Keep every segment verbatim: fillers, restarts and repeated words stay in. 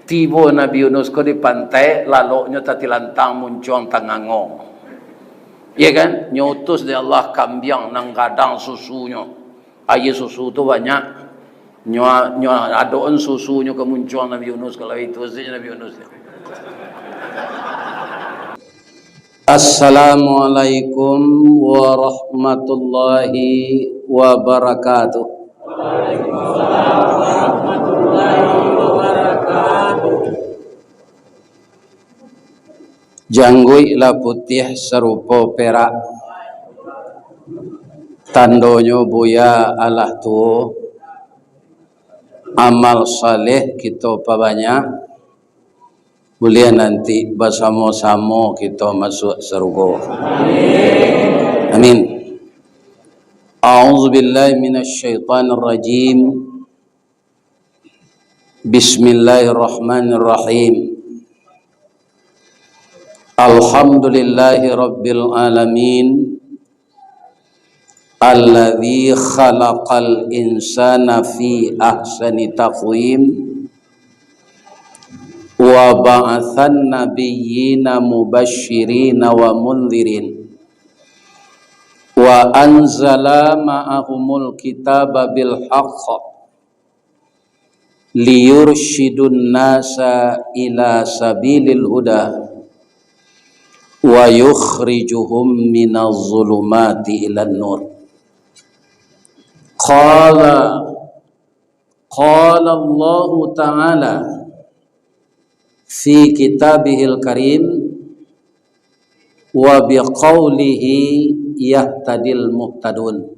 Tibo Nabi Yunus ko di pantai, laloknyo tatilantang muncuang tangango. Iya kan? Nyo utus dek Allah kambiang nan gadang susunyo. Aia susu tu banyak. Nyo, nyo adokan susunyo ka muncuang Nabi Yunus, kalau itu sajo Nabi Yunus. Assalamualaikum warahmatullahi wabarakatuh. Jangguik lah putiah sarupo perak, tandonyo buya alah tuo. Amal saleh kito pabanyak, buliah nanti basamo-samo kito masuak sarugo. Amin. A'udzubillahi minasyaitonirrajim. Bismillahirrahmanirrahim. Alhamdulillahirabbil alamin. Alladzi khalaqal insana fi ahsani taqwim, wa ba'atsan nabiyyina mubasyirina wa mundzirin, wa anzala ma'ahumul kitaba bil haqq, liyursyidun nasa ila sabilil huda, wa yukhrijuhum minaz zulumati ilan nur. Qala, qala Allahu Ta'ala fi kitabihil karim, wa biqaulihi yahtadil muhtadun.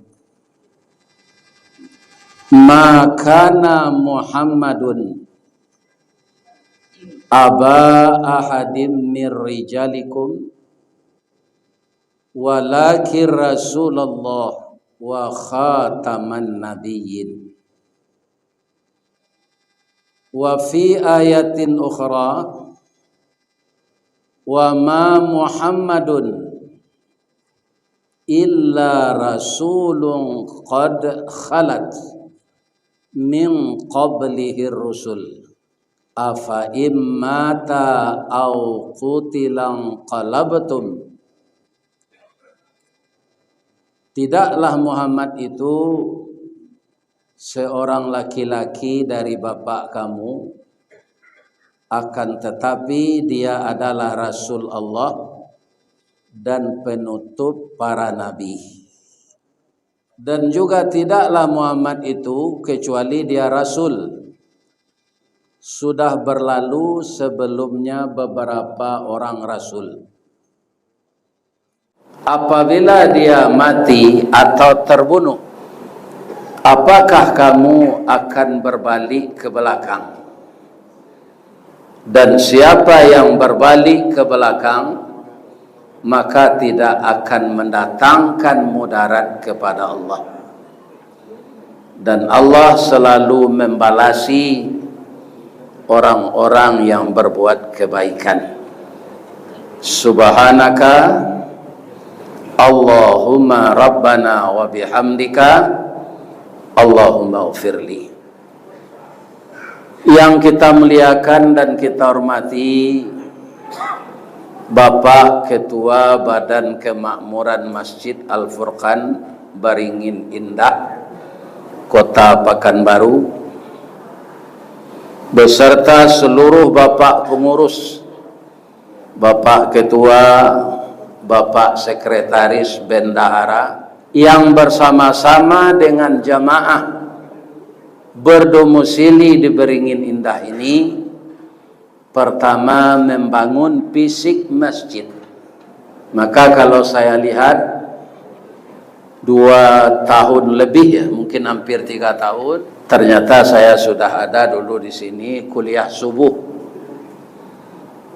Ma kana Muhammadun aba ahadim mir rijalikum, walakin Rasulullah wa khataman nabiyyin. Wa fi ayatin ukhra, wa ma Muhammadun illa rasulun qad khalat min qablihir rusul, afa in mata au qutilan qalabtum. Tidaklah Muhammad itu seorang laki-laki dari bapak kamu, akan tetapi dia adalah Rasul Allah dan penutup para nabi. Dan juga tidaklah Muhammad itu kecuali dia Rasul. Sudah berlalu sebelumnya beberapa orang Rasul. Apabila dia mati atau terbunuh, apakah kamu akan berbalik ke belakang? Dan siapa yang berbalik ke belakang, maka tidak akan mendatangkan mudarat kepada Allah. Dan Allah selalu membalasi orang-orang yang berbuat kebaikan. Subhanaka Allahumma Rabbana wa bihamdika, Allahumma ufirli. Yang kita muliakan dan kita hormati, Bapak Ketua Badan Kemakmuran Masjid Al-Furqan Baringin Indah, Kota Pakanbaru, beserta seluruh Bapak Pengurus, Bapak Ketua, Bapak Sekretaris Bendahara, yang bersama-sama dengan jamaah berdomisili di Beringin Indah ini, pertama membangun fisik masjid. Maka kalau saya lihat, dua tahun lebih ya, mungkin hampir tiga tahun, ternyata saya sudah ada dulu di sini kuliah subuh.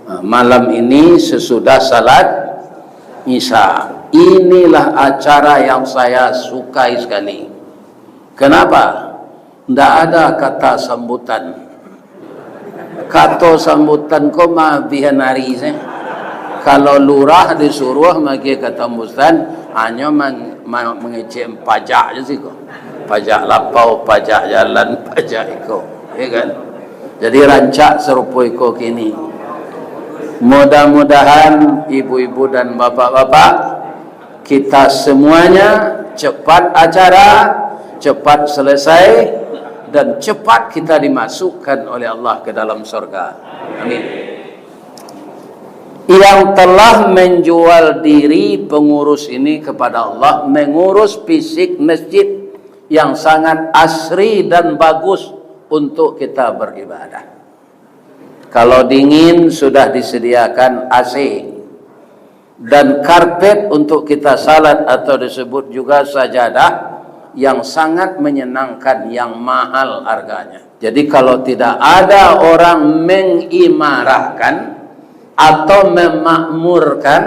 Nah, malam ini sesudah salat Isya, inilah acara yang saya sukai sekali. Kenapa? Ndak ada kata sambutan. Kato sambutan ko mah bihan ari se. Kalau lurah disuruah maagiah kato sambutan, hanyo mang-, ma-, mangecek pajak je siko. Pajak lapau, pajak jalan, pajak iko. Ya kan? Jadi rancak sarupo iko kini. Mudah-mudahan ibu-ibu dan bapak-bapak, kita semuanya cepat acara, cepat selesai, dan cepat kita dimasukkan oleh Allah ke dalam surga. Amin. Yang telah menjual diri pengurus ini kepada Allah, mengurus fisik masjid yang sangat asri dan bagus untuk kita beribadah. Kalau dingin, sudah disediakan A C dan karpet untuk kita salat atau disebut juga sajadah yang sangat menyenangkan, yang mahal harganya. Jadi, kalau tidak ada orang mengimarahkan atau memakmurkan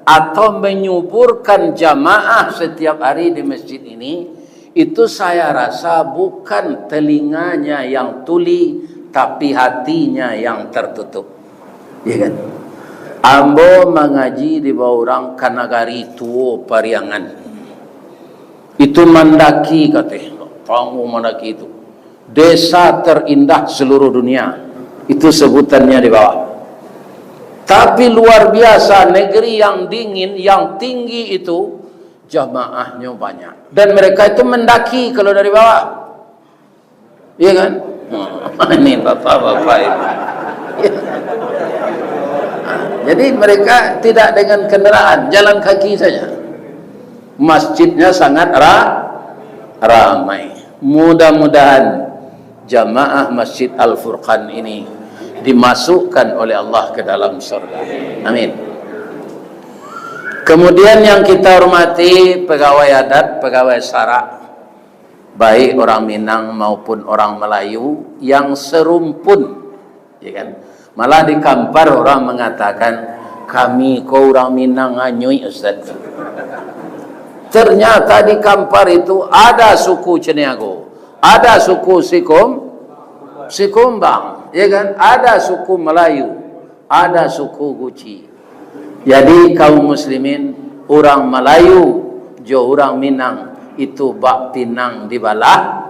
atau menyuburkan jamaah setiap hari di masjid ini, itu saya rasa bukan telinganya yang tuli, tapi hatinya yang tertutup. Ya kan? Ambo mangaji di bawah urang ka nagari tuo Pariangan. Itu mandaki, kateh. Tangguh mandaki itu. Desa terindah seluruh dunia. Itu sebutannya di bawah. Tapi luar biasa, negeri yang dingin, yang tinggi itu, jamaahnya banyak. Dan mereka itu mendaki kalau dari bawah. Iya kan? Ini bapak-bapak ini. Jadi mereka tidak dengan kendaraan, jalan kaki saja. Masjidnya sangat ra-, ramai. Mudah-mudahan jamaah Masjid Al-Furqan ini dimasukkan oleh Allah ke dalam surga. Amin. Kemudian yang kita hormati pegawai adat, pegawai sara, baik orang Minang maupun orang Melayu yang serumpun, ya kan? Malah di Kampar orang mengatakan, "Kami ko urang Minang anyuik, Ustaz." Ternyata di Kampar itu ada suku Caniago, ada suku Sikum-, Sikumbang, ya kan? Ada suku Melayu, ada suku Guci. Jadi, kaum muslimin, urang Malayu jo urang Minang itu bak pinang dibalah,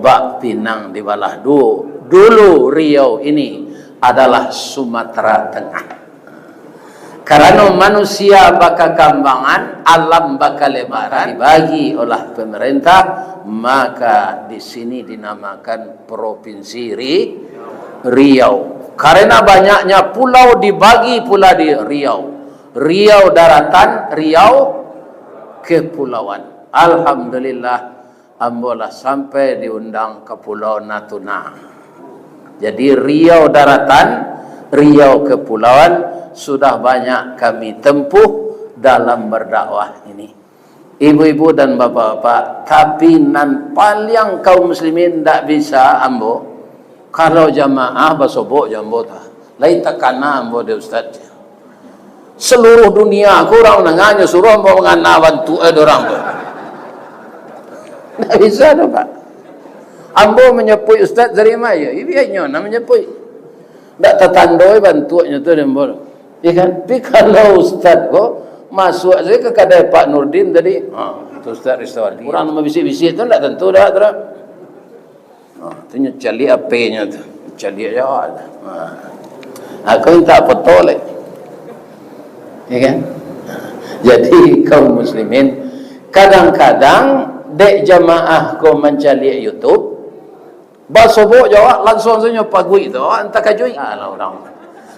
bak pinang dibalah duo. Dulu Riau ini adalah Sumatera Tengah. Karano manusia bakakambangan, alam bakalebaran, dibagi oleh pemerintah, maka di sini dinamakan Provinsi Ri-, Riau. Karena banyaknya pulau, dibagi pula di Riau. Riau daratan, Riau kepulauan. Alhamdulillah, ambo lah sampai diundang ka Pulau Natuna. Jadi, Riau daratan, Riau kepulauan sudah banyak kami tempuh dalam berdakwah ini. Ibu-ibu dan bapak-bapak, tapi nan paliang kaum muslimin ndak bisa ambo, kalau jamaah basobok jo ambo tu. Lai takana ambo dek ustaz. Seluruh dunia ko urang mandanganyo, suruah ambo mangana bantuak, eh, dorang tu. Ndak bisa tu, Pak. Ambo manyapuik ustaz dari ma yo? Iyo, inyo nan manyapuik. Ndak tatandoi bantuaknyo tu dek ambo. Iya kan? Tapi kalau ustaz ko masuak sajo ka kadai Pak Nurdin tadi, ha, tu Ustaz Rizawali. Urang nan babisik-bisik tu ndak tantu dah tu dah. Ha, tu nyo caliak H P-nyo tu. Caliak jo. Ha. Aku minta foto lai. Iya kan? Jadi, kaum muslimin, kadang-kadang dek jamaah ko mancaliak YouTube, basobok jo awak, langsuang sajo paguik tu, awak antah kajuik. Alah urang.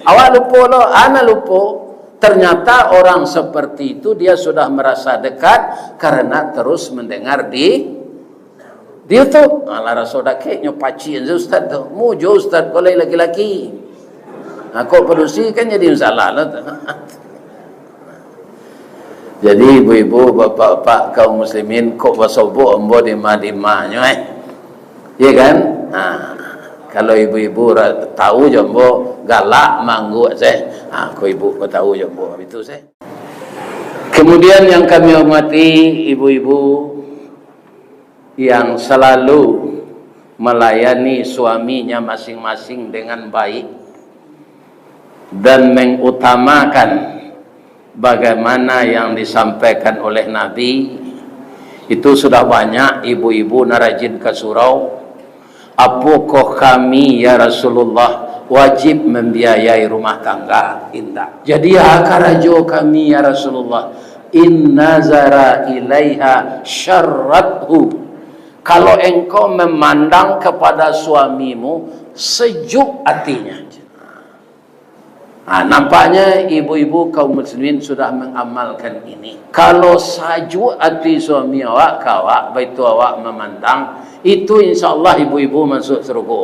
Awak lupo lo, ana lupo. Ternyata orang seperti itu dia sudah merasa dekat karena terus mendengar di, di YouTube. Alah raso dakek nyo pacik sajo ustaz tu. Mujo ustaz ko lai laki-laki. Ha, kok padusi kan jadi masalah lah tu. Jadi, ibu-ibu, bapak-bapak, kaum muslimin, kok basobok ambo dima-dimanyo, eh? Iya kan? Ha, kalau ibu-ibu ra-, tahu jo ambo galak mangguak seh. Ha, ko ibu ko tahu jo ambo itu seh. Kemudian yang kami hormati ibu-ibu yang selalu melayani suaminya masing-masing dengan baik dan mengutamakan bagaimana yang disampaikan oleh Nabi, itu sudah banyak ibu-ibu nan rajin ka surau, Apokoh kami, ya Rasulullah, wajib mambiayai rumah tangga? Indak. Jadi, a karajo kami, ya Rasulullah? In nazara ilaiha syarrathu. Kalau engkau memandang kepada suamimu, sejuk hatinya. Ha, nampaknya ibu-ibu kaum muslimin sudah mengamalkan ini. Kalau sajuak ati suami awak ka awak, baitu awak mamandang, itu insya Allah ibu-ibu masuk surga.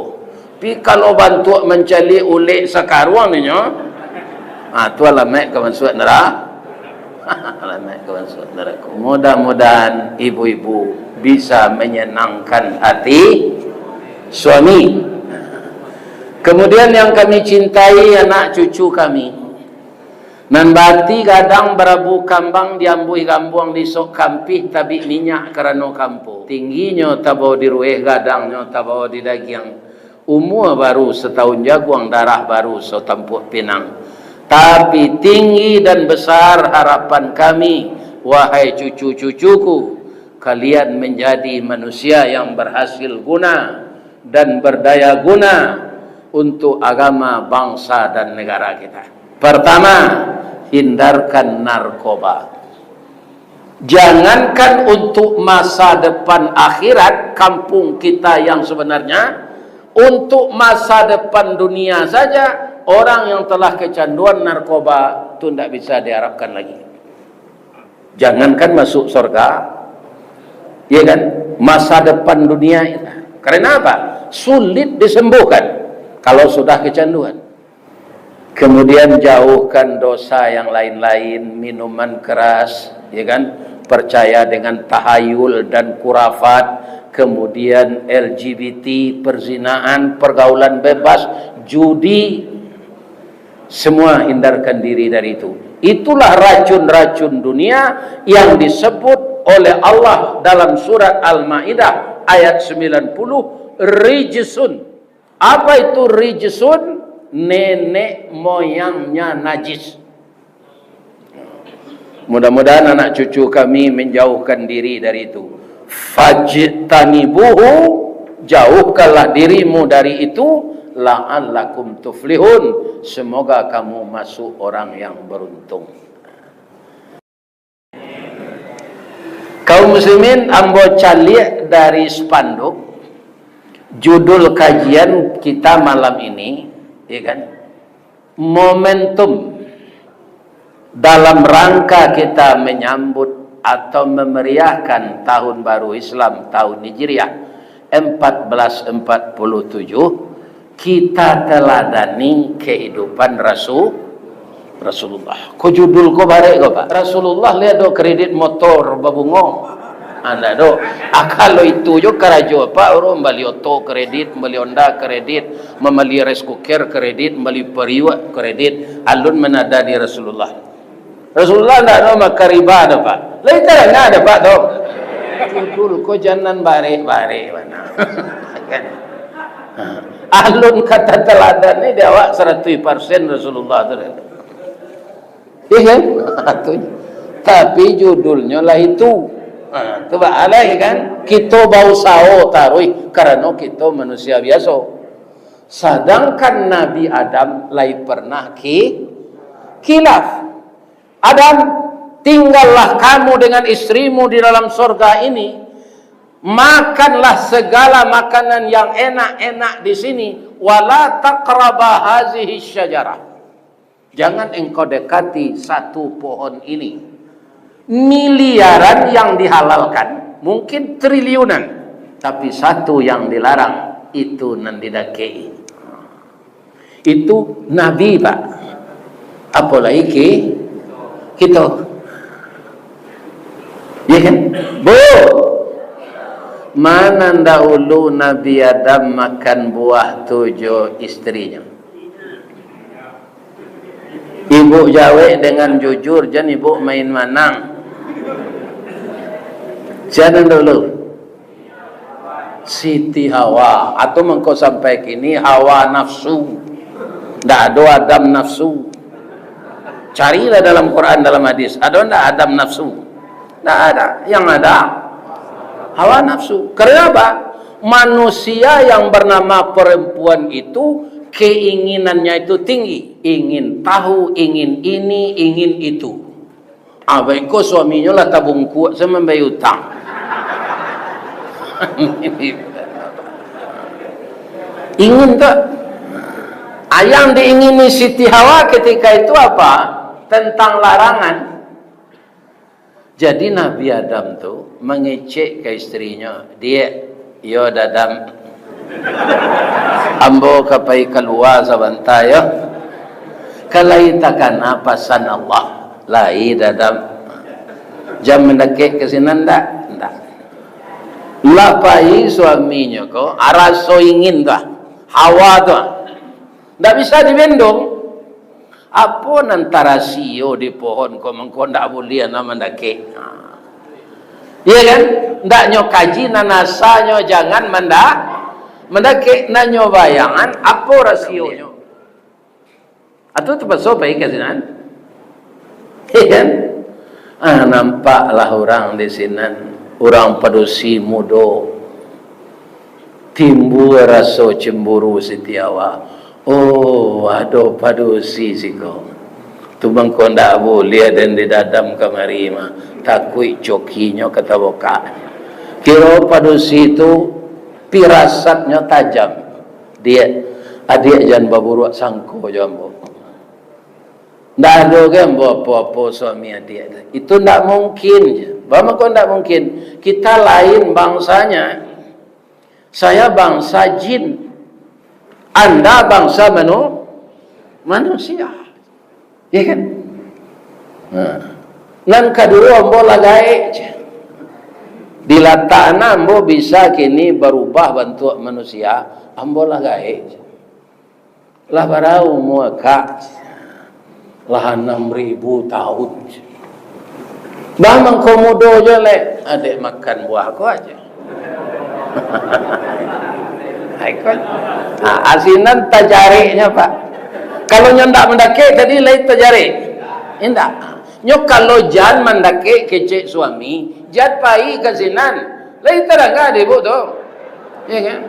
Tapi kalau bantuak mancaliak ulek sakaruang ninyo, ha, tu alamaik ka masuk neraka. Alamaik ka masuk neraka. Mudah-mudahan ibu-ibu bisa menyenangkan hati suami. Kemudian yang kami cintai, anak cucu kami. Nan baati gadang barabu kambang, diambuih gambuang, disok kampih, tabik minyak karano kampo. Tingginyo tabao dirueh, gadangnyo tabao didagiang. Umua baru satahun jaguang, darah baru satampuak pinang. Tapi tinggi dan besar harapan kami, wahai cucu-cucuku, kalian menjadi manusia yang berhasil guna dan berdaya guna untuk agama, bangsa, dan negara kita. Pertama, hindarkan narkoba. Jangankan untuk masa depan akhirat kampung kita yang sebenarnya, untuk masa depan dunia saja, orang yang telah kecanduan narkoba tu ndak bisa diharapkan lagi. Jangankan masuk surga, ya kan? Masa depan dunia, karena apa? Sulit disembuhkan kalau sudah kecanduan. Kemudian jauhkan dosa yang lain-lain, minuman keras, ya kan? Percaya dengan tahayul dan kurafat, kemudian L G B T, perzinaan, pergaulan bebas, judi, semua hindarkan diri dari itu. Itulah racun-racun dunia yang disebut oleh Allah dalam surat Al-Maidah ayat sembilan puluh, rijsun. Apa itu rijsun? Nenek moyangnya najis. Mudah-mudahan anak cucu kami menjauhkan diri dari itu. Fajtanibuhu, jauhkanlah dirimu dari itu, la'allakum tuflihun, semoga kamu masuk orang yang beruntung. Kaum muslimin, ambo caliak dari spanduk, judul kajian kita malam ini, ya kan? Momentum dalam rangka kita menyambut atau memeriahkan tahun baru Islam, tahun Hijriah empat belas empat puluh tujuh, kita teladani kehidupan Rasul, Rasulullah. Ko judul ko barek ko, Pak. Rasulullah lai ado kredit motor babungo. Ah, ndak ado. Ah, kalau itu jo karajo, Pak, urang mambali oto kredit, mambali Honda kredit, mambali rice cooker kredit, mambali periuk kredit. Alun manadani Rasulullah. Rasulullah ndak ado makan riba doh, Pak. Lai tarang ado, Pak, tu. Judul ko jan nan barek-barek bana. Kan? Alun ka tataladan ni di awak saratuih parsen Rasulullah tu. Iya kan? Tu. Tapi judulnyo lah itu. Ha, tu baalai kan? Kito bausaho taruih karano kito manusia biaso. Sadangkan Nabi Adam lai pernah ki-, kilaf. "Adam, tinggallah kamu dengan istrimu di dalam sorga ini. Makanlah segala makanan yang enak-enak di sini. Wala taqraba hazihi syajarah. Jangan engkau dekati satu pohon ini." Miliaran yang dihalalkan, mungkin triliunan, tapi satu yang dilarang, itu nan didakei. Itu Nabi, Pak. Apolai ki-, kito. Ya kan? Bu, ma nan dahulu Nabi Adam makan buah tu jo istrinyo? Ibu jawek dengan jujur, jan ibu main manang. Sia nan dulu? Siti Hawa. Atau mangko sampai kini hawa nafsu. Ndak ado Adam nafsu. Carilah dalam Quran, dalam hadis. Ado ndak Adam nafsu? Ndak ada. Yang ada hawa nafsu. Karena apa? Manusia yang bernama perempuan itu, keinginannya itu tinggi. Ingin tahu, ingin ini, ingin itu. Ah, baiko suaminyo lah tabungkuak, saya mambayar utang. Ingin tak? Ah, yang diingini Siti Hawa ketika itu apa? Tentang larangan. Jadi Nabi Adam tu mangecek ka isterinyo, "Diak, yo Dadam, ambo ka pai kalua sabanta yo. Ka lai takana pasan Allah, lai Dadam. Jan mandakek ka sinan ndak?" Ndak. Lah pai suaminyo ko, araso ingin tu ah, hawa tu ah. Ndak bisa dibendong. Apo nan tarasio di pohon ko mangko ndak buliah nan mandakek? Ha. Iya kan? Ndak nyo kaji nan asanyo jangan manda-, mandakek, nan nyo bayangan apo rasionyo. Atau terpaksa pai ka sinan. Iya kan? Ah, nampaklah urang di sinan, urang padusi mudo. Timbua raso cemburu Siti Hawa. Oh, ado padusi siko. Tu mangko ndak buliah den di Dadam kamari mah. Takuik cokinyo ka tabokak. Kiro padusi tu pirasatnyo tajam. Diak, adiak jan baburuak sangko jo ambo. Ndak ado ge ambo apo-apo suami adiak tu. Itu ndak mungkin je. Baa mangko ndak mungkin? Kita lain bangsanya. Saya bangsa jin. Anda bangsa manu-, manusia. Ya kan? Nah. Nan kaduo, ambo lah gaek je. Dilatakna ambo bisa kini barubah bantuak manusia, ambo lah gaek je. Lah bara umua, Kak? Lah anam ribu tahun. Baa mangko mudo jo, Lek? Adek makan buah ko aja. Ai ko. Nah, asinan tajareknyo, Pak. Kalau nyo ndak mandakek tadi, lai tajarek? Indak. Nyo kalau jan mandakek kecek suami, jan pai ka sinan. Lai tadanga dek ibu tu. Ya kan?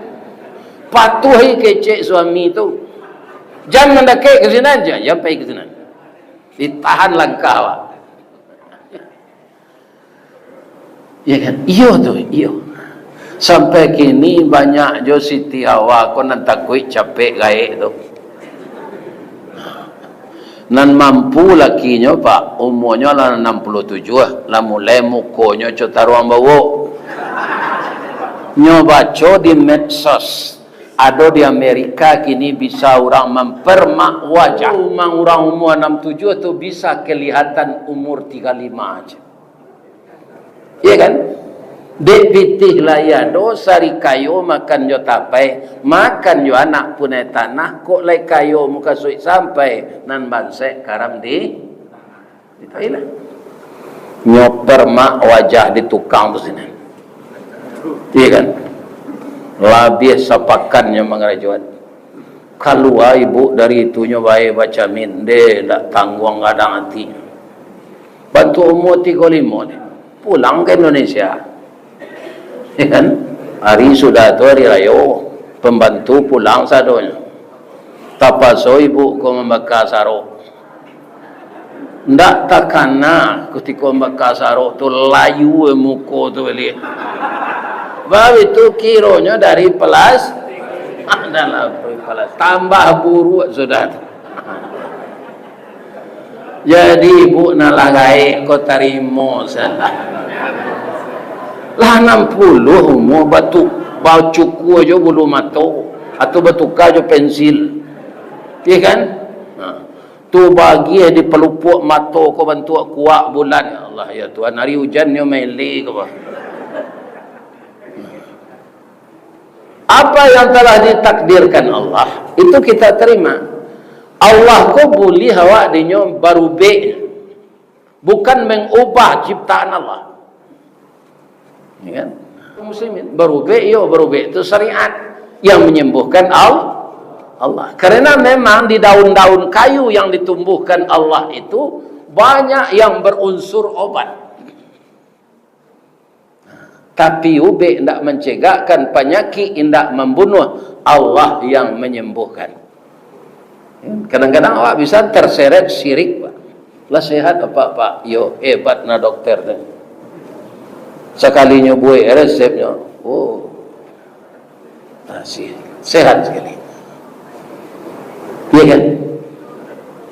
Patuhi kecek suami tu. Jan mandakek ka sinan, jan, jan pai ka sinan. Ditahan langkah awak. Ya kan? Iyo tu, iyo. Sampai kini banyak jo Siti Hawa ko nan takuik capek gaek tu. Nan mampu lakinyo, Pak, umuanyo lah anam puluah tujuah, lah mulai mukonyo co taruang bauak. Nyo baco di medsos, ado di Amerika kini bisa urang mampermak wajah. Umang urang umua anam tujuah tu bisa kelihatan umur tiga lima aja. Iya kan? Dek pitih lai ado, sari kayo makan jo tapai, makan jo anak punai tanah, kok lai kayo mukasuik sampai, nan bansaik karam di, di Thailand. Nyo permak wajah di tukang tu sinan. Iya kan? Labiah sapakan nyo mangarajoan. Kalua ibu dari itu nyo bae bacamin, deh, ndak tangguang gadang ati. Bantuak umua tigo limo ni, pulang ka Indonesia. Ya kan? Hari sudah tu hari rayo, pembantu pulang sadonyo. Tapaso ibu ko mambaka sarok. Ndak takana kutiko mambaka sarok tu, layu muko tu baliak. Bab itu kironyo dari pelas-, adalah pelas-, tambah buruak sudah tu. Jadi, ibu nan lah gaek ko tarimo salah. Lah anam puluah umua batu, bacukua jo bulu mato, atau batuka jo pensil. Iya kan? Nah, tu bagiah di palupuak mato ko bantuak kuak bulan. Ya Allah, ya Tuhan, hari ujan nyo mele ko bah. Apa yang telah ditakdirkan Allah, itu kita terima. Allah ko buliah awak dinyo barubek, bukan mengubah ciptaan Allah. Ya kan? Muslimin, barubek, yo, barubek itu syariat yang menyembuhkan Al-, Allah. Karena memang di daun-daun kayu yang ditumbuhkan Allah itu banyak yang berunsur obat. Tapi ubek indak mancegakkan, panyakik indak mambunuah, Allah yang manyembuhkan. Kadang-kadang awak bisa terseret sirik, Pak. Lah sehat apa, Pak? Yo, hebat nah dokter tu. Sakalinyo buek resepnyo, oh, nah, si-, sehat sakali. Iya kan?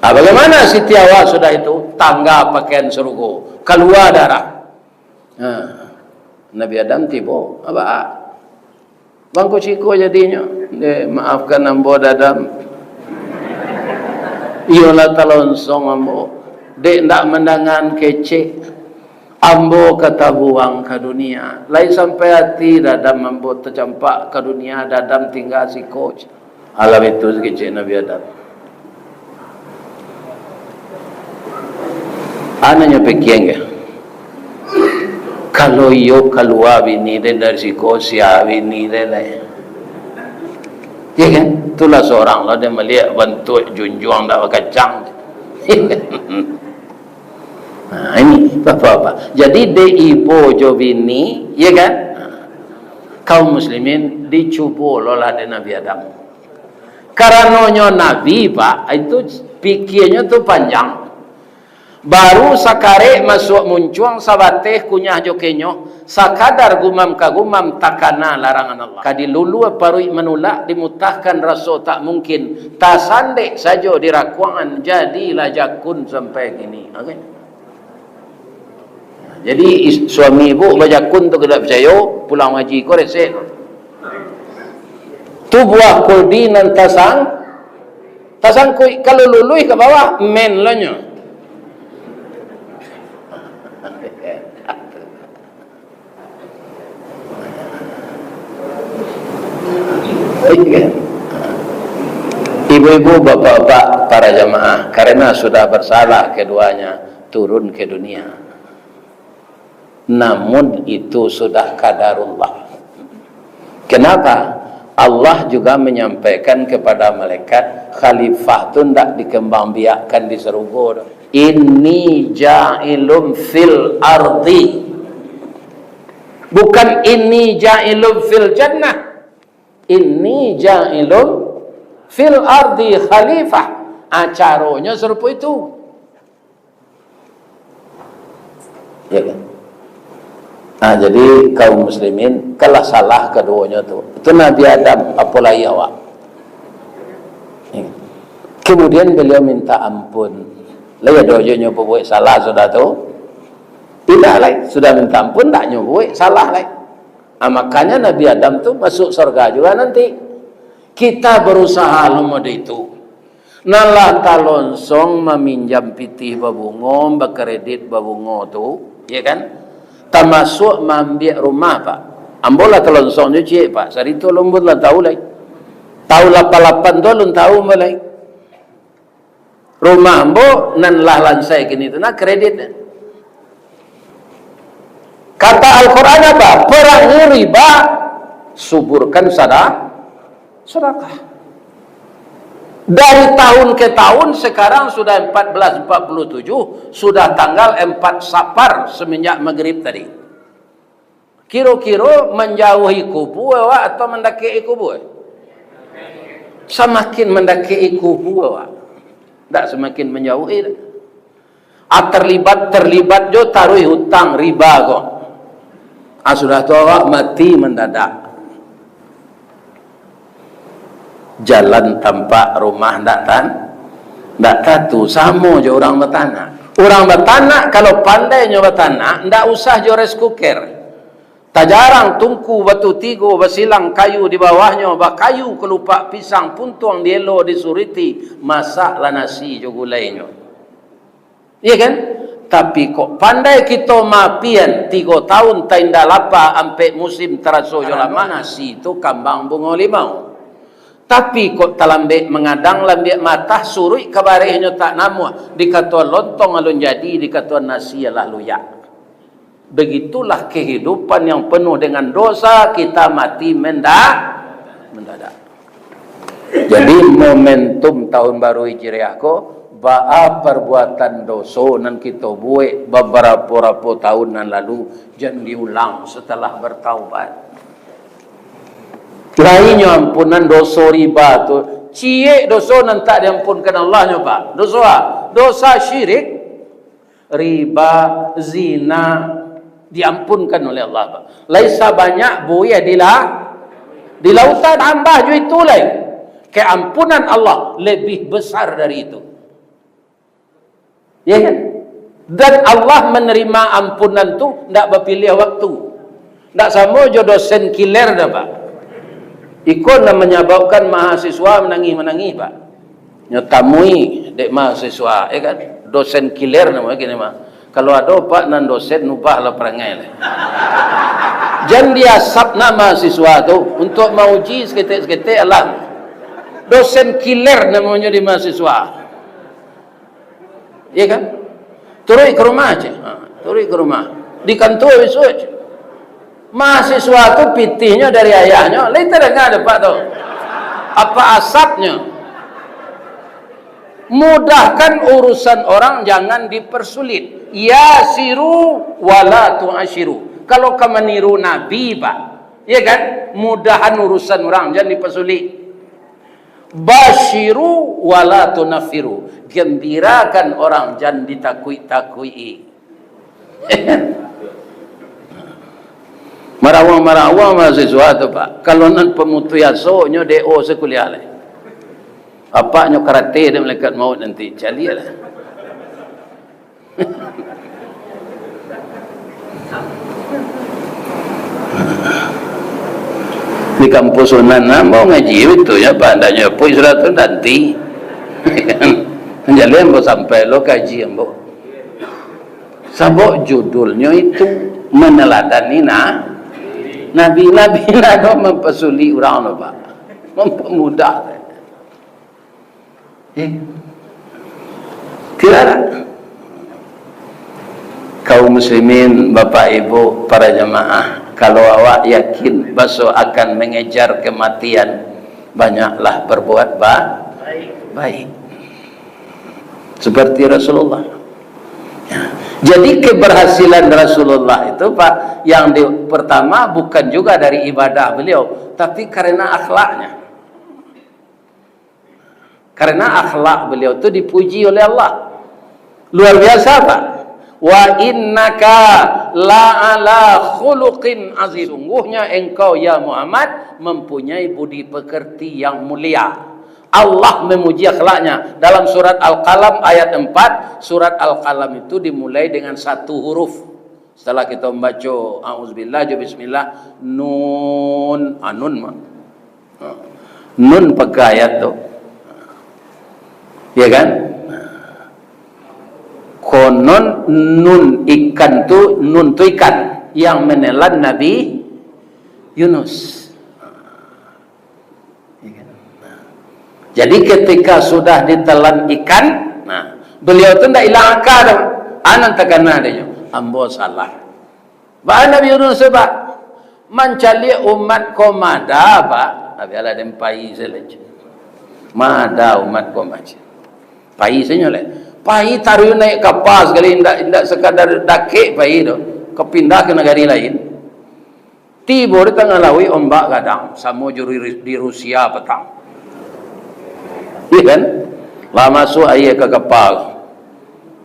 Ah, bagaimana Siti Hawa sudah itu? Tangga pakaian sarugo, kalua darah. Nah, Nabi Adam tibo, abak. Bangku siko jadinyo, dek, maafkan ambo, Dadam. Iyolah, talonsong ambo, dek ndak mandangan kecek. Ambo ka tabuang ka dunia. Lai sampai ati Dadam ambo tacampak ka dunia, Dadam tingga siko. Alam itu sakecek Nabi Adam. Anaknyo pikiang ka, kalau iyo kalua bini den dari siko, sia bini den lai. Ya kan? Itulah seorang lah, dia melihat bentuk junjuang dak bakacang. Nah, ini bapak-bapak. Jadi, dek ibo jo bini, ya kan? Nah, kaum muslimin dicubo lo lah dek Nabi Adam. Karanonyo Nabi, Pak, itu pikianyo tu panjang. Baru sakarek masuak muncuang, sabateh kunyah jo kenyok, sakadar gumam ka gumam, takana larangan Allah. Ka dilulua paruik manulak, dimutahkan raso tak mungkin, tasandek sajo di rakuangan, jadilah jakun sampai kini. Oke. Jadi, is-, suami ibu bajakun tu kada picayo, pulang haji ko resek. Tu buah kuldi nan tasang-, tasangkuik, kalau luluih ka bawah, men lo nyo. Ibu-ibu, bapak-bapak, para jamaah, karena sudah bersalah keduanya, turun ke dunia. Namun, itu sudah qadarullah. Kenapa? Allah juga menyampaikan kepada malaikat, khalifah tu ndak dikembangbiakkan di sarugo tu. "Inni ja'ilun fil ardi." Bukan "Inni ja'ilun fil jannah." "Inni ja'ilun fil ardi khalifah." Acaronyo sarupo itu. Ya kan? Nah, jadi kaum muslimin, kalah salah kaduonyo tu. Itu Nabi Adam, apolai awak. Ya kan? Kemudian beliau minta ampun. Lai ado jo nyo babuek salah sudah tu? Indak lai, sudah minta ampun, ndak nyo babuek salah lai. Ah, makanya Nabi Adam tu masuk surga juga nanti. Kita berusaha lo mode itu. Nan lah talonsong maminjam pitih babungo, bakredit babungo tu, ya kan? Tamasuak maambiak rumah, Pak. Ambo lah talonsong jo ciek, Pak. Sarito lambun lah tahu lai. Tahu lapan lapan tu alun tahu ambo lai. Rumah ambo nan lah lansai kini tu, nah, kredit. Kata Al-Quran apa? Perangi riba, suburkan sada-, sedekah. Dari tahun ke tahun, sekarang sudah empat belas empat puluh tujuh, sudah tanggal empat Sapar semenjak maghrib tadi. Kiro-kiro manjauhi kubua awak atau mandakek-i kubua? Samakin mandakek-i kubua awak. Ndak samakin manjauhi. Ah, terlibat, terlibat jo taruih utang riba ko. Ah, sudah tu awak mati mendadak. Jalan tampak, rumah ndak tan-, ndak tatu, samo jo urang batanak. Urang batanak, kalau pandai nyo batanak, ndak usah jo rice cooker. Tajarang tungku batu tigo, basilang kayu di bawahnyo, bakayu kelupak pisang, puntuang dielo disuriti, masaklah nasi jo gulainyo. Iya kan? Tapi kok pandai kito maapian, tigo tahun tainda lapa, ampek musim taraso jo lama, nasi tu kambang bungo limau. Tapi kok talambek mangadang, lambek matah, suruik ka barehnyo tak namuah, dikatoan lontong alun jadi, dikatoan nasi alah luyak. Begitulah kehidupan yang penuh dengan dosa, kita mati menda-, mendadak. Jadi, momentum tahun baru Hijriah ko Baa parbuatan doso nan kito buek babarapo-rapo taun nan lalu, jan diulang setelah bertaubat. Lai nyo ampunan doso riba tu, ciek doso nan tak diampunkan Allah nyo, Pak. Doso a? Dosa syirik, riba, zina, diampunkan oleh Allah, Pak. Lai sabanyak buih di la-, di lautan, tambah jo itu lai. Keampunan Allah lebih besar dari itu. Ya kan? Dan Allah menerima ampunan tu ndak bapiliah waktu. Ndak samo jo dosen kiler dah, Pak. Iko nan manyababkan mahasiswa manangih-manangih, Pak. Nyo tamui dek mahasiswa, ya kan? Dosen kiler namo kini mah. Kalau ado, Pak, nan dosen, ubahlah parangai lah. Jan diasap na mahasiswa tu, untuk mauji saketek-saketek alah. Dosen kiler namonyo di mahasiswa. Iya kan? Turuik ka rumah, ceh. Ha, turuik ka rumah. Di kantua bisuak, ceh. Mahasiswa tu pitihnyo dari ayahnyo, lai tadanga dek Pak tu. Apa asapnyo? Mudahkan urusan orang, jangan dipersulit. Yasiru wala tu'asyiru. Kalau ka maniru Nabi, Pak, iya kan? Mudahan urusan urang, jan dipersulik. Basyiru wala tunaffiru. Gembirakan orang, jan ditakuik-takuik-i. Marawang-marawang mahasiswa tu, Pak. Kalau nan pamutuih aso, nyo D O sakuliah lai. Apaknyo karate dek malaikat maut nanti. Caliaklah. Di kampus Unan, ambo ngaji batua nyo, Pak, ndak nyapuik surat tu nanti. Jaleh ambo sampai lo kaji ambo. Sabab judulnyo itu meneladani na-, nabi-nabi, ndak ado mampasulik urang lo, Pak. Mampamudah. Eh, tidak ada. Kaum muslimin, bapak ibu, para jamaah, kalau awak yakin baso akan mengejar kematian, banyaklah berbuat ba-, baik. Seperti Rasulullah. Ya. Jadi keberhasilan Rasulullah itu, Pak, yang di-, pertama bukan juga dari ibadah beliau, tapi karena akhlaknya. Karena akhlak beliau tu dipuji oleh Allah. Luar biasa, Pak. "Wa innaka la ala khuluqin azim." Sungguhnya engkau, ya Muhammad, mempunyai budi pekerti yang mulia. Allah memuji akhlaknya. Dalam surat Al-Qalam ayat empat, surat Al-Qalam itu dimulai dengan satu huruf. Setelah kita membaca auzubillah jo bismillah, nun, ah, nun mah. Ha. Nun pakai ayat tu. Ya kan? Konon nun ikan tu, nun tu ikan yang menelan Nabi Yunus. Ya kan? Nah. Jadi, ketika sudah ditelan ikan, nah, beliau tu ndak ilang aka tu. Anan takana dek nyo, "Ambo salah." Baa Nabi Yunus tu, Pak? Mancaliak umat ko mada, Pak. Tapi alah den pai sajo. Mada umat ko macam. Pai sajo leh. Pai taruih naiak kapa sakali, indak, indak sakadar dakek pai tu. Ka pindah ka nagari lain. Tibo di tangah lauik, ombak gadang, samo jo di, di Rusia patang. Iya kan? Lah masuak aia ka kapa.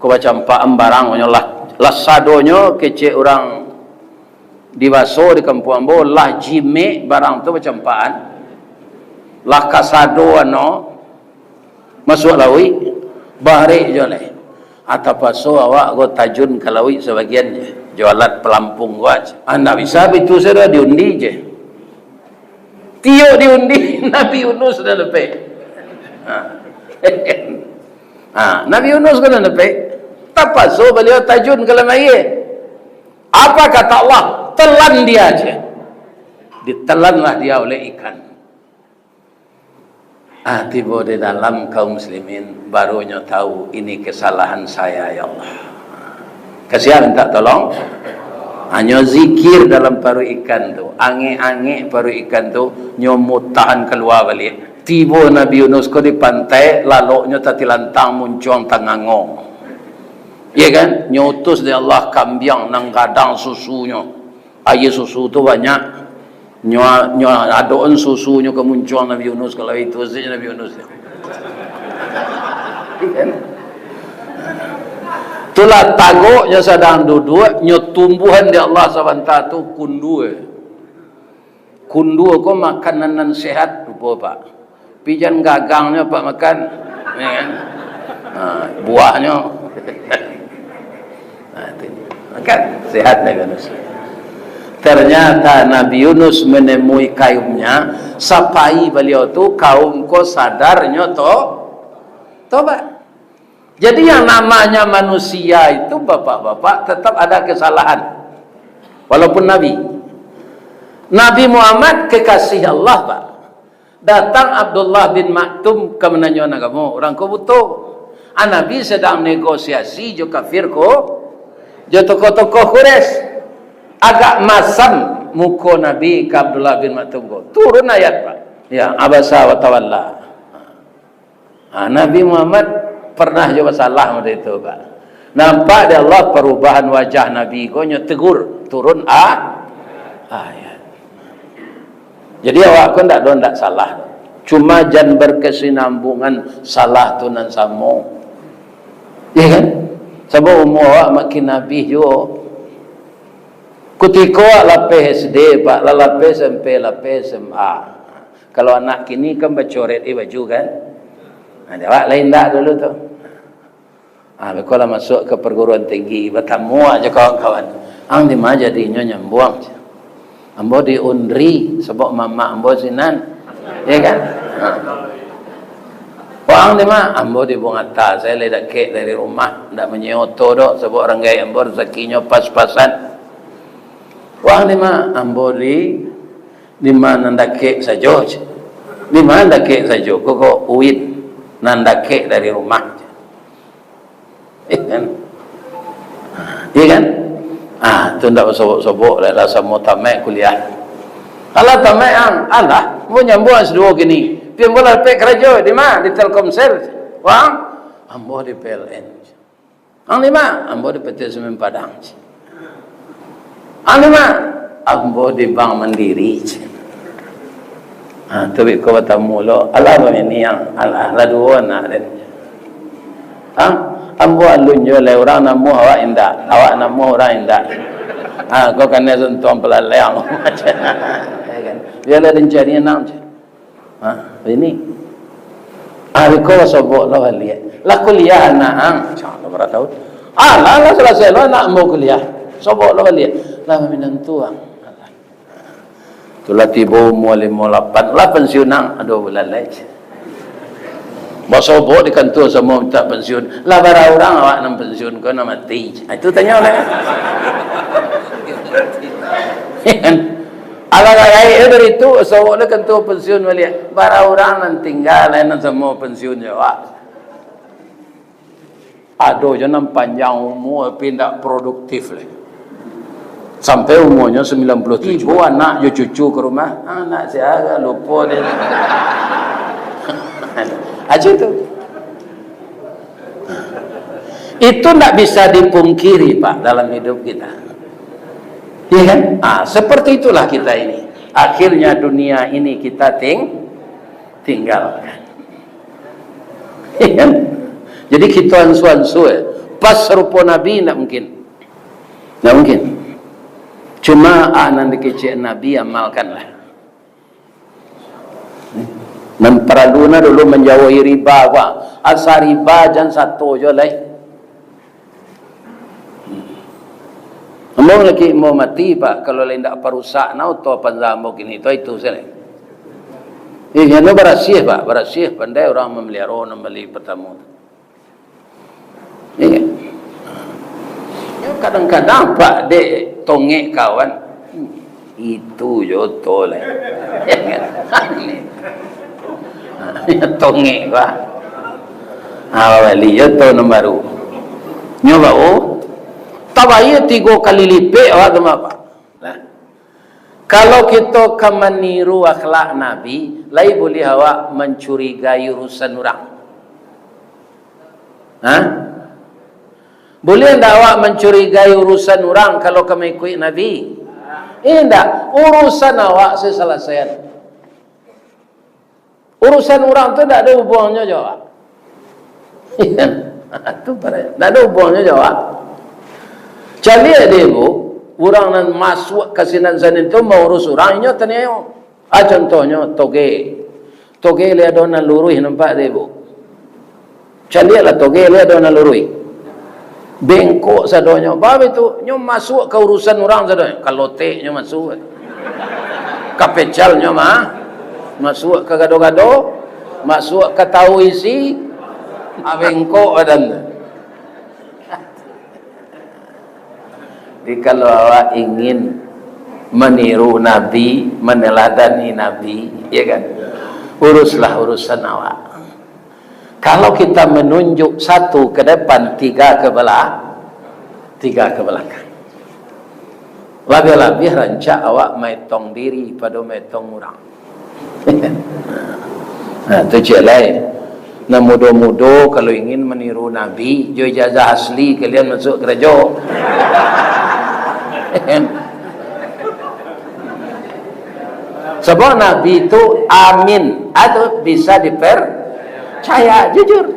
Ko bacampaan barang, lah, lah sadonyo kecek urang di baso di kampuang ambo, lah jimek barang tu bacampaan. Lah kasado ano, masuak lauik, barek jo lai. Ah, tapaso awak ko tajun ka lauik sabagian je, jo alat pelampung ko aja. Ah, ndak bisa bitu sajo, diundi je. Tiok diundi, Nabi Yunus nan dapek. Ha. Ha, Nabi Yunus ko nan dapek. Tapaso baliau tajun ka dalam aia. Apa kata Allah? Telan dia je. Ditelanlah dia oleh ikan. Ah, tibo di dalam, kaum muslimin, baru nyo tahu, "Ini kesalahan saya, ya Allah." Kasihan minta tolong. Hanyo zikir dalam paruik ikan tu, angek-angek paruik ikan tu, nyo mutahan kalua baliak. Tibo Nabi Yunus ko di pantai, laloknyo tatilantang muncuang tangangong. Iya kan? Nyo utus dek Allah kambiang nan gadang susunyo, aia susu tu banyak. Nyo, nyo adokan susunyo ka muncuang Nabi Yunus, kalau itu sajo Nabi Yunus. Iya kan? Itulah tagoknyo sadang duduak, nyo tumbuahan dek Allah sabanta tu kundua. Kundua ko makanan nan sehat, rupo, Pak. Pijan gagangnyo, Pak, makan. Ya kan? Ha, buahnyo. Nah, itu. Makan. Sehat Nabi Yunus. Ternyata Nabi Yunus menemui kaumnya, sapai baliau tu, kaum ko sadarnyo to-, tobat. Jadi, yang namanya manusia itu, bapak-bapak, tetap ada kesalahan. Walaupun Nabi. Nabi Muhammad kekasih Allah, Pak. Datang Abdullah bin Maktum ka mananyoan agamo, urang ko buto. Ah, Nabi sedang negosiasi jo kafir ko, jo tokoh-tokoh Quraisy. Agak masam muko Nabi ka Abdullah bin Maktum ko. Turun ayat, Pak. Ya, abasa wa tawalla. Ha, Nabi Muhammad pernah jo basalah model itu, Pak. Nampak dek Allah parubahan wajah Nabi ko, nyo tegur, turun a-, ayat. Jadi, awak ko ndak do ndak salah. Cuma jan berkesinambungan salah tu nan samo. Iya kan? Sabab umua awak makin abih juo. Kutiko awak lapeh S D, Pak, lah lapeh S M P, lapeh S M A. Kalau anak kini kan bacoret, eh, baju kan? Nah, awak lain ndak dulu tu. Ah, beko lah masuk ka perguruan tinggi, batamu aja kawan-kawan. "Ang di ma jadinyo nyambuang?" "Ambo di Unri, sabab mamak ambo sinan." Ya kan? Ha. "Ang di ma?" "Ambo di Bungata, sayo lai dakek dari rumah, ndak manyewa oto doh, sabab urang gaek ambo rasakinyo pas-pasan." "Ang di ma?" "Ambo di, di ma nan dakek sajo." "Di ma nan dakek sajo?" "Ko, ko UIN, nan dakek dari rumah." Eh, kan? Iya kan? Ah, tu ndak basobok-sobok lah, lah samo tamaik kuliah. Alah tamaik ang, alah, mau nyambung S dua kini. Pian bola dapek karajo, di ma? "Di Telkomsel." "Wang?" "Ambo di P L N." "Ang di ma?" "Ambo di P T Semen Padang." "Ang di ma?" "Ambo di Bank Mandiri." Ha, tu biko batamu lo. "Alah, bini ang?" "Alah, lah duo anak den." "Ha? Ambo alun jo lai, urang namuah awak indak, awak namuah urang indak." Ha, ko kanai santuang palaleang. Ya kan? Bialah den cari anak. Ha, ini. Ah, biko sobok lo baliak. "Lah kuliah anak ang?" "Insya Allah bara taun." "Alah, lah salasai lo anak ambo kuliah. Sobok lo baliak." "Lah maminantu ang?" Itulah tibo umua limo lapan, "Lah pensiun ang?" "Aduh, bulan lai." Basobok di kantua samo minta pensiun. "Lah bara urang awak nan pensiun ko nan mati?" Ah, itu tanyo lah. Alah, lah gaek dari tu, sobok di kantua pensiun baliak. "Bara urang nan tingga, lain nan samo pensiun jo awak?" Ado jo nan panjang umua, tapi indak produktif lai. Sampai umuanyo sembilan puluh tujuh. Tibo anak jo cucu ka rumah, anak sia agak lupo deh. Aja tu. Itu ndak bisa dipungkiri, Pak, dalam hidup kita. Iya kan? Ah, seperti itulah kita ini. Akhirnya dunia ini kita ting-, tinggalkan. Iya kan? Jadi kita ansu-ansu, eh. Pas rupo Nabi, ndak mungkin. Ndak mungkin. Cuma, ah, nan dikecek Nabi, amalkanlah. Nan paralu na dulu manjauhi riba, Pak. Asa riba jan sato jo lai. Ambo laki mau mati, Pak, kalau lai ndak parusak na oto Avanza ambo kini tu, itu sajo. Eh, jan barasiah, Pak, barasiah, pandai urang mamaliharo nan bali partamo tu. Iya. Yo, kadang-kadang, Pak, dek tongek kawan, itu jo oto lai. Tongek, Pak. Ah, bali jo oto nan baru. Nyo, Pak, oh. Tabayia tigo kali lipek awak tu mah, Pak. Nah. Kalau kito ka maniru akhlak Nabi, lai buliah awak mancurigai urusan urang? Ha? Buliah ndak awak mancurigai urusan urang kalau ka maikuik Nabi? Indak. Urusan awak salasaian. Urusan urang tu ndak ado hubungangnyo jo awak. Tu parai. Ndak ado hubungangnyo jo awak. Caliak deh, Bu, urang nan masuak ka sinan-sanin tu maurus urang, inyo taniayo. Ah, contohnyo, toge. Toge lai ado nan luruih nampak deh, Bu. Caliaklah toge lai ado nan luruih. Bengkok sadonyo. Bab itu, nyo masuak ka urusan urang sadonyo. Ka lotek nyo masuak. Ka pecal nyo mah. Masuak ka gado-gado. Masuak ka tahu isi. Ah, bengkok badan tu. Jadi, kalau awak ingin maniru Nabi, meneladani Nabi, ya kan? Uruslah urusan awak. Kalau kita menunjuk satu ke depan, tiga ke bela-, tiga ke belakang. Labiah-labiah rancak awak maetong diri pado maetong urang. Nah, tu ciek lai. Nan mudo-mudo, kalau ingin maniru Nabi, jo ijazah asli kalian masuk karajo. Sabab Nabi tu amin, atau bisa dipercaya, jujur.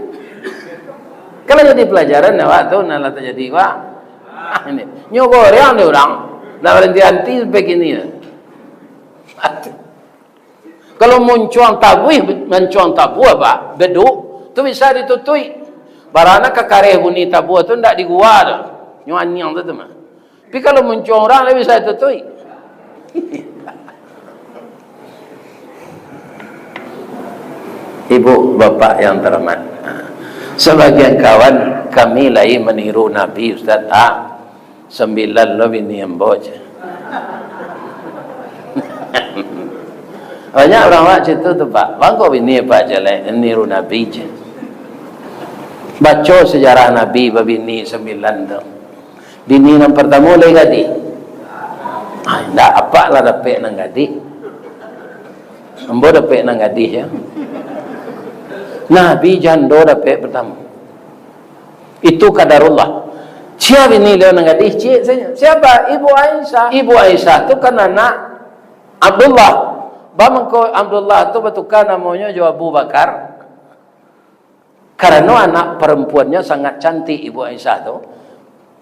Kalau jadi pelajaran awak tu, nah lah tajadi, wak. Ah, ini. Nyo goreng dek urang. Ndak baranti-ranti sampai kini. Kalau muncuang tabuih, muncuang tabuah, Pak, beduk, tu bisa ditutuik. Barana kakareh bunyi tabuah tu ndak digua tu. Nyo aniang tu, tu mah. Tapi kalau muncuang urang, ndak bisa ditutuik. Ibu, bapak yang terhormat, sebagian kawan kami lai maniru Nabi, Ustaz. Ah, sambilan lo bini ambo, ceh. Banyak urang awak ceh tu, tu, Pak. Bangko bini, Pak, jaleh, niru Nabi, ceh. Baco sejarah Nabi babini sambilan tu. Bini nan partamo lai gadih. Ah, indak, apak lah dapek nan gadih. Ambo dapek nan gadih, ya. Nabi jando dapek partamo. Itu kadarullah. Sia bini liau nan gadih, ciek sajo. Siapa? Ibu Aisyah. Ibu Aisyah tu kan anak Abdullah. Baa mangko Abdullah tu batuka namonyo jo Abu Bakar? Karano anak parampuannyo sangat cantik, Ibu Aisyah tu.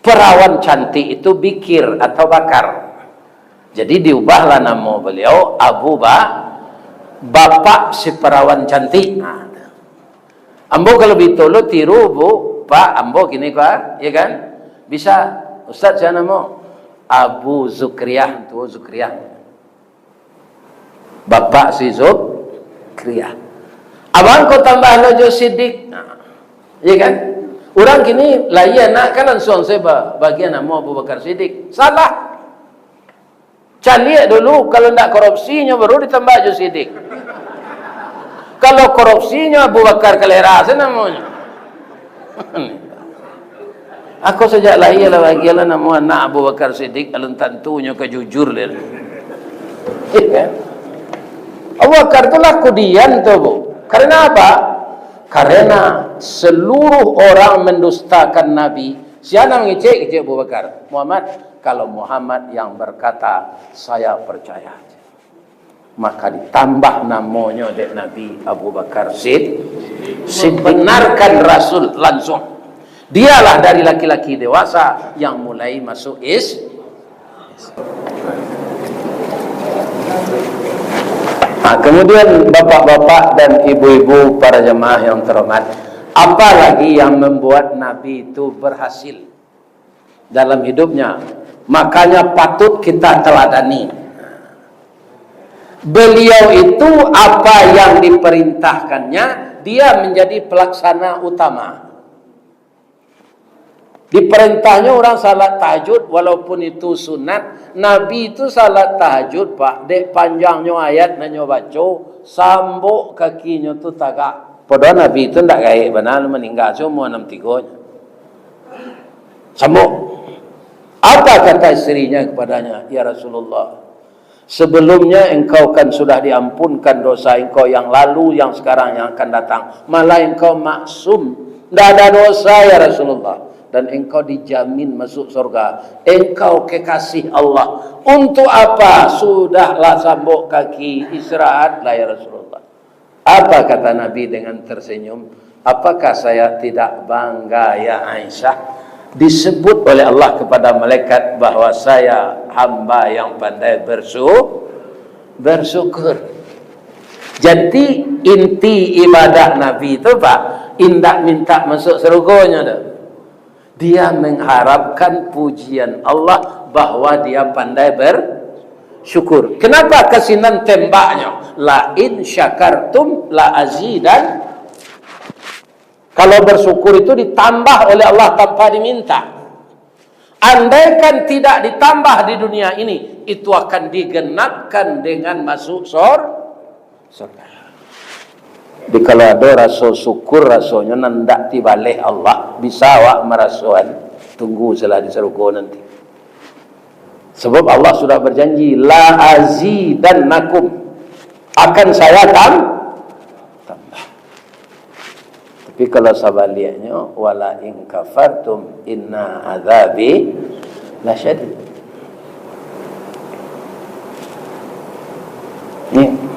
Perawan cantik itu bikir atau bakar. Jadi diubahlah namo baliau Abu Ba-, Bapak si Perawan Cantik. Nah, ambo kalau bito lo tiru, Bu, Pak, ambo kini ko, ya kan? Bisa, Ustaz, sia namo? Abu Zukriah, tu Zukriah. Bapak si Zukriah. Abang ko tambah lo jo Sidik. Nah, iya kan? Urang kini lahia anak kan langsuang sajo ba-, bagian namo Abu Bakar Sidik. Salah. Caliak dulu, kalau ndak korupsinyo baru ditambah jo Sidik. Kalau korupsinyo Abu Bakar Kalera sajo namonyo. Ako sajak lahia lah bagian lah namo anak Abu Bakar Sidik, alun tantunyo ka jujur lai. Iya kan? Abu Bakar tu lah kudian tu, Bu. Karena apa? Karena seluruh orang mendustakan Nabi. Sia nan mangecek, kecek Abu Bakar. Muhammad, kalau Muhammad yang berkata, saya percaya. Maka ditambah namonyo dek Nabi Abu Bakar Sid-, Sid-, benarkan Rasul langsung. Dialah dari laki-laki dewasa yang mulai masuk Is-, Islam. Nah, kemudian bapak-bapak dan ibu-ibu para jemaah yang terhormat, apa lagi yang membuat Nabi itu berhasil dalam hidupnya? Makanya patut kita teladani. Beliau itu apa yang diperintahkannya, dia menjadi pelaksana utama. Diparintahnyo urang salat tahajud, walaupun itu sunat. Nabi tu salat tahajud, Pak, dek panjangnyo ayat nan nyo baco, sambok kakinyo tu tagak. Padahal Nabi tu ndak gaek bana, maningga se umua anam tigo nyo. Sambok. Apa kata istrinya kepadanya, "Ya Rasulullah, Sebelumnya engkau kan sudah diampunkan dosa engkau yang lalu, yang sekarang, yang akan datang. Malah engkau maksum, ndak ada dosa, ya Rasulullah. Dan engkau dijamin masuk surga. Engkau kekasih Allah. Untuk apa? Sudahlah sambok kaki, istirahatlah, ya Rasulullah. Apa kata Nabi dengan tersenyum? "Apakah saya tidak bangga, ya Aisyah? Disebut oleh Allah kepada malaikat bahwa saya hamba yang pandai bersu-, bersyukur." Jadi, inti ibadah Nabi tu, Pak, indak minta masuk surgonyo tu. Dia mengharapkan pujian Allah bahwa dia pandai bersyukur. Kenapa kasinan tembaknyo? "La in syakartum la azidan." Kalau bersyukur itu ditambah oleh Allah tanpa diminta. Andaikan tidak ditambah di dunia ini, itu akan digenapkan dengan masuk sor-, surga. Jadi, kalau ado raso syukur, rasonyo nan ndak tibaleh Allah, bisa awak marasoan, tunggu salah di sarugo nanti. Sebab Allah sudah berjanji, "La azidannakum," akan saya tam-, tambah. Tapi kalau sabaliaknyo, "Wala in kafartum inna azabi lasyadid." Ni.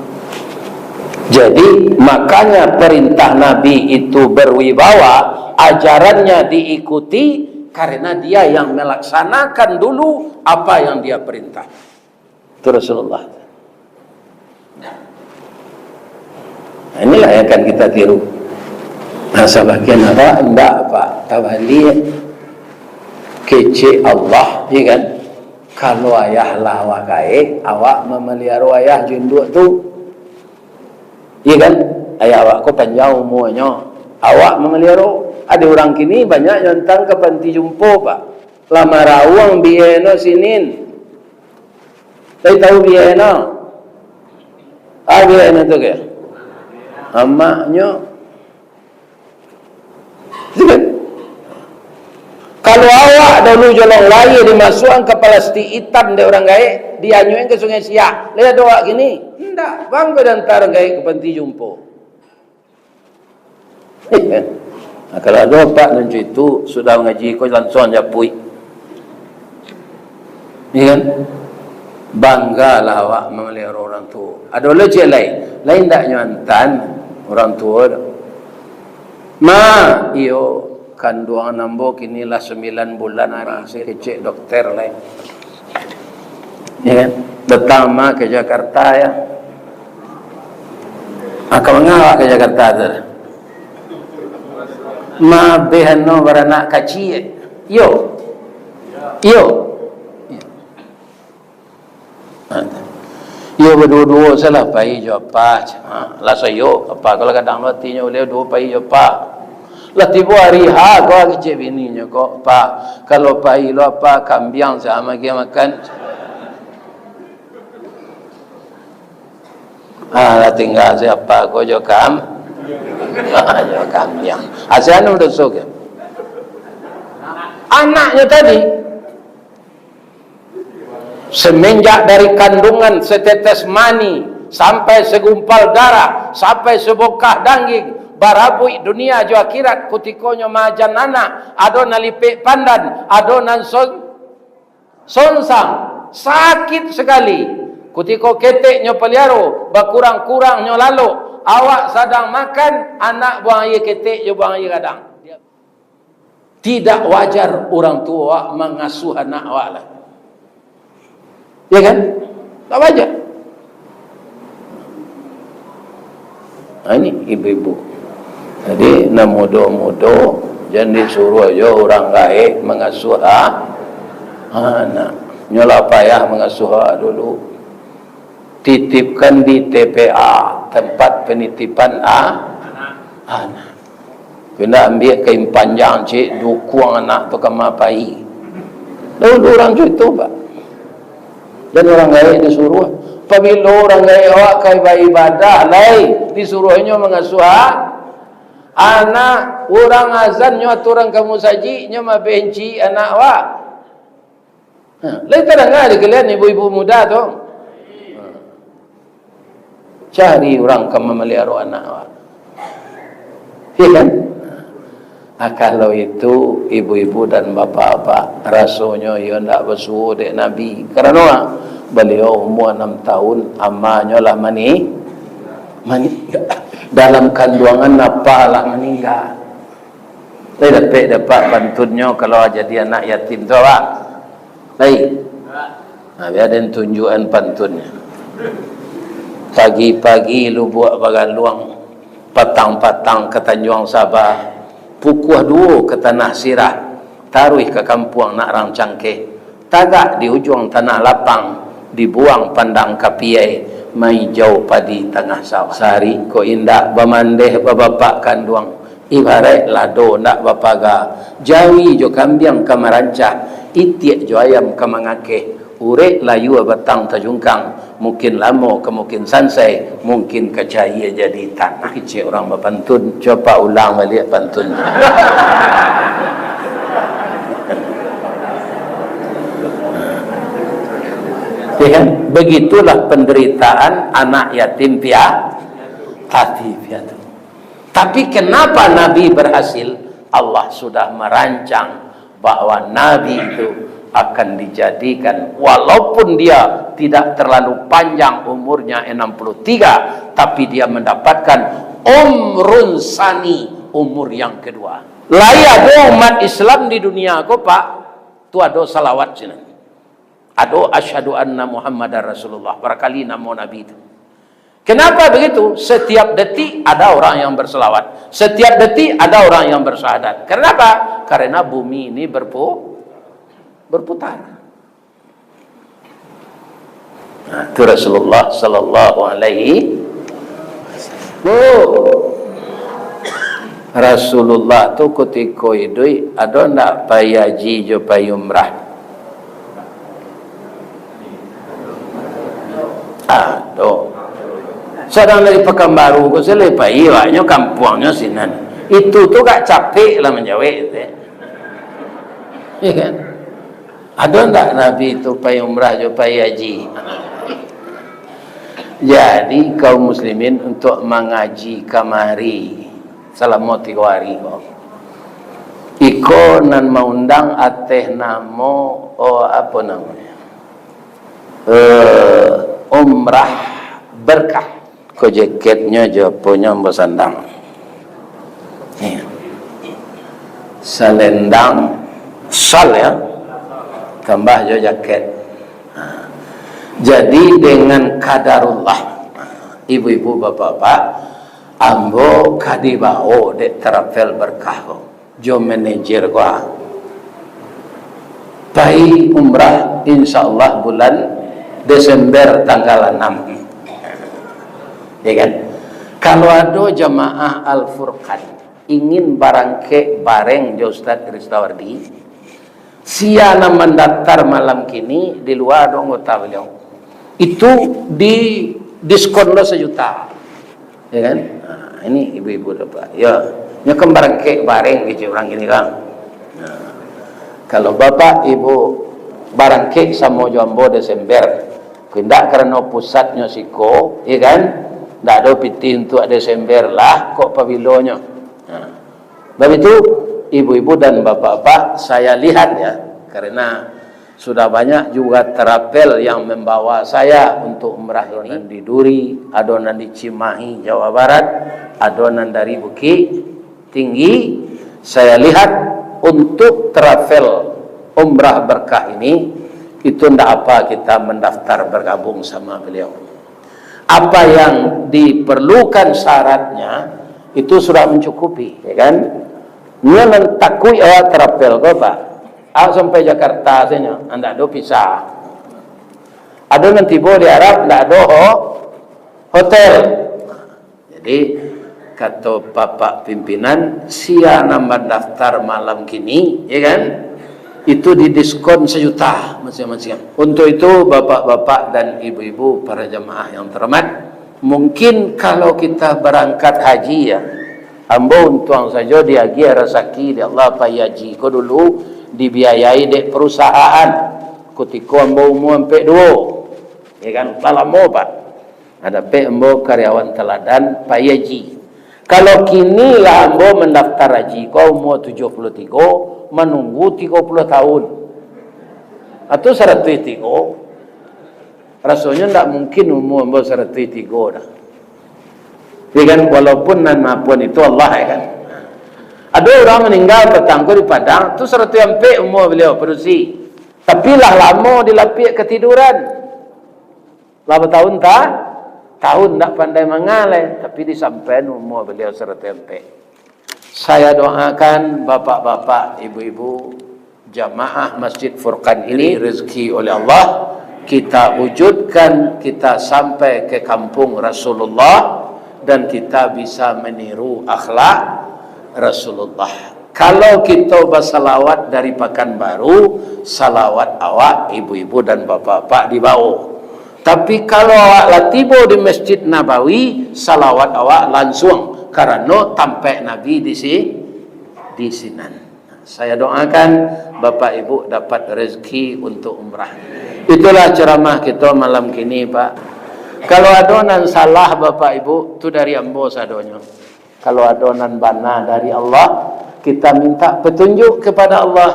Jadi, makanya perintah Nabi itu berwibawa, ajarannya diikuti, karena dia yang melaksanakan dulu apa yang dia perintah. Itu Rasulullah. Nah, inilah yang akan kita tiru. Nah, sabagian awak, "Ndak, Pak, tabaliak. Kecek Allah, ya kan? Kalau ayah lah awak gaek, awak mamaliharo ayah jo induak tu. Ya kan? Ayah awak ko panjang umuanyo. Awak mamaliharo." Ado urang kini banyak nyo antang ka panti jumpo, Pak. Lah marauang biainyo sinin. Lai tahu biainyo? Ah, biainyo tu ke? Amaknyo. Itu kan? Kalau awak dahulu jolong lahia dimasuakan ka palastik itam dek urang gaek, dianyuikan ka Sungai Siak, lai ado awak kini? Ndak, bangko diantaan gaek ka panti jumpo. Nah, kalau ado apak nan cako itu, sudah mangaji ko langsuang japuik. Iya kan? Banggalah awak mamaliharo urang tuo. Ado lo ciek lai, lai ndak nyo antaan urang tuo tu. Ma, iyo, kanduangan ambo kini lah sambilan bulan, ari se kecek dokter lai. Ya kan? Datang ma ka Jakarta, ya. Ah, ka manga awak ka Jakarta tu? Ma, beh anu baranak kaciak. Iyo. Iyo. Ha, tu. Iyo baduo-duo salah pai jo apa. Ha, lah sayo, apa kalau kadang lo atinyo uleh duo pai jo apa. Lah tibo ari ha ko kecek bininyo ko, "Pak, kalau pai lo apa kambiang sa magi makan." Ah, lah tingga siapa ko jo kam-, jo kambiang. Asa anu doso ke? Anaknyo tadi, semenjak dari kandungan setetes mani sampai segumpal darah, sampai sebongkah dangging, barabuik dunia jo akhirat, kutikonyo maajan anak, ado nan lipek pandan, ado nan son-, sonsang, sakit sakali. Kutiko keteknyo paliaro, bakurang-kurangnyo lalok, awak sadang makan, anak buang aia ketek jo buang aia gadang. Tidak wajar urang tuo awak mangasuah anak awak lah. Ya kan? Tak wajar. Ha, ini ibu-ibu. Jadi, nan mudo-mudo, jan disuruah jo urang gaek mangasuah a-, anak. Nyo lah payah mangasuah dulu. Titipkan di T P A, tempat penitipan a-, anak. Kena ambiak kain panjang, cik, dukuang anak tu ka ma pai. Dahulu urang tu itu, Pak. Dan urang gaek disuruah. Pabilo urang gaek awak ka baibadah, lai, disuruahnyo mangasuah anak, urang azan nyo aturan ka musajik, nyo mabenci anak awak. Ha, lai tadanga di kalian ibu-ibu muda tu? Cari urang ka mamaliaro anak awak. Iya kan? Ah, kalau itu, ibu-ibu dan bapak-bapak, rasonyo iyo ndak basuo dek Nabi. Karano, ah, baliau umua anam tahun, amanyo lah mani-, maningga. Dalam kanduangan apa lah maningga. Lai dapek-dapek pantunnyo kalau jadi anak yatim tu, awak? Lai? Nah, bia den tunjuakan pantunnyo. Pagi-pagi Lubuak Bagaluang, patang-patang ka Tanjuang Saba, pukua duo ka Tanah Sirah, taruih ka kampuang nak rang cangkeh, tagak di ujuang tanah lapang, dibuang pandang ka piai, maijau padi tangah sawah. Sarik ko indak bamandeh babapak kanduang, ibaraik lado ndak bapaga, jawi jo kambiang ka marancah, itiak jo ayam ka mangakeh, urek layua batang tajungkang, mungkin lamo ka mungkin sansai, mungkin ka cayia jadi tanah. Kecek urang bapantun, coba ulang baliak pantun. Ya kan? Begitulah penderitaan anak yatim pia-, tadi piatu. Tapi kenapa Nabi berhasil? Allah sudah merancang bahwa Nabi itu akan dijadikan, walaupun dia tidak terlalu panjang umurnya, enam puluh tiga, tapi dia mendapatkan umrun sani, umur yang kedua. Lai ado umat Islam di dunia ko, Pak, tu ado salawat sinan. Ado asyhadu anna Muhammadar Rasulullah, barakali namo Nabi tu. Kenapa begitu? Setiap detik ada orang yang berselawat. Setiap detik ada orang yang bersyahadat. Karena apa? Karena bumi ini berpu-, berputar. Nah, itu Rasulullah sallallahu alaihi wasallam. Rasulullah tu kutiko iduik, ado ndak pai haji jo pai umrah? Ado. Sadang dari Pakanbaru ko, salah pai, awaknyo kampuangnyo sinan. Itu tu gak capek lah manjawek tu, eh. Ya kan? Ado ndak Nabi tu pai umrah jo pai haji? Jadi, kaum muslimin, untuk mangaji kamari salamo tigo hari ko, iko nan maundang ateh namo, oh, apo namonyo? Eh, Umrah Berkah. Ko jaketnyo jo aponyo ambo sandang. Ni. Salendang, sal, ya. Tambah jo jaket. Ha. Jadi, dengan kadarullah, ibu-ibu, bapak-bapak, ambo ka dibawo dek Travel Berkah ko. Jo manajer ko, ah. Pai umrah, insya Allah, bulan Desember tanggal anam. Ya kan? Kalau ado jamaah Al-Furqan ingin barangkek bareng jo Ustaz Ristawardi, sia nan mandaftar malam kini, di lua ado anggota baliau, itu di diskon lo sajuta. Ya kan? Nah, ini ibu-ibu dapat. Ya, nyo kan barangkek bareng kecek urang kini kan. Nah, kalau bapak ibu barangkek samo jo ambo Desember, indak karano pusatnyo siko, ya kan? Ndak ado pitih untuak Desember lah, kok pabilonyo. Nah, sebab itu, ibu-ibu dan bapak-bapak, saya lihat ya, karena sudah banyak juga travel yang membawa saya untuk umrah ini. Ado nan di Duri, ado nan di Cimahi, Jawa Barat, ado nan dari Bukittinggi. Saya lihat untuk travel Umrah Berkah ini, itu ndak apa kita mendaftar bergabung sama beliau. Apa yang diperlukan syaratnya, itu sudah mencukupi, ya kan? Nyo nan takuik awak travel ko, Pak. Awak sampai Jakarta sajo, ndak ado visa. Ado nan tibo di Arab, ndak ado ho-, hotel. Jadi, kato Bapak Pimpinan, sia nan mandaftar malam kini, ya kan? Itu didiskon sajuta masing-masing. Untuk itu, bapak-bapak dan ibu-ibu, para jamaah yang terhormat, mungkin kalau kita berangkat haji, ya, ambo untuang sajo diagiah rasaki dek Allah pai haji ko dulu, dibiayai dek perusahaan. Kutiko ambo umua ampek duo, ya kan, lah lamo, Pak. Nah, dapek ambo karyawan teladan pai haji. Kalau kini lah ambo mandaftar haji ko umua tujuah puluah tigo, manunggu tigo puluah tahun. Atau saratuih tigo. Rasonyo ndak mungkin umua ambo saratuih tigo dah. Jadi kan, walaupun nan maapuan itu Allah, ya kan. Ado urang maninggal patang ko di Padang, tu saratuih ampek umua baliau padusi. Tapi lah lamo di lapiak katiduran. Lah batahun ta-, tahun ndak pandai mangaleh, tapi disampaian umua baliau saratuih ampek. Saya doakan bapak-bapak, ibu-ibu, jamaah Masjid Furqan ini rezeki oleh Allah, kita wujudkan, kita sampai ke kampung Rasulullah, dan kita bisa meniru akhlak Rasulullah. Kalau kita basalawat dari Pakanbaru, salawat awak ibu-ibu dan bapak-bapak dibawa. Tapi kalau awak lah tibo di Masjid Nabawi, salawat awak lansuang, karano tampek Nabi di si-, di sinan. Saya doakan Bapak Ibu dapat rezeki untuk umrah. Itulah ceramah kita malam kini, Pak. Kalau ado nan salah, Bapak Ibu, tu dari ambo sadonyo. Kalau ado nan bana dari Allah, kita minta petunjuk kepada Allah,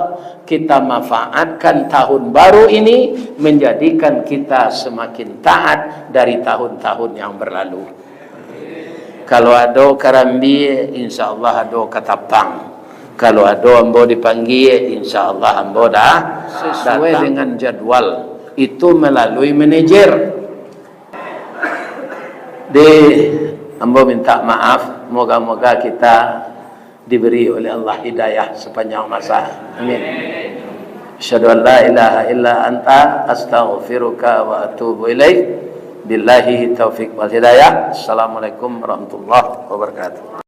kita manfaatkan tahun baru ini menjadikan kita semakin taat dari tahun-tahun yang berlalu. Kalau ado karambia, insya Allah ado katapang. Kalau ado ambo dipanggia, insya Allah ambo dah sesuai datang dengan jadwal. Itu melalui manajer. Di, ambo minta maaf, moga-moga kita diberi oleh Allah hidayah sepanjang masa. Amin. Asyhadu an la ilaha illa anta, astaghfiruka wa atubu ilaik. Billahi taufiq wal hidayah. Assalamualaikum warahmatullahi wabarakatuh.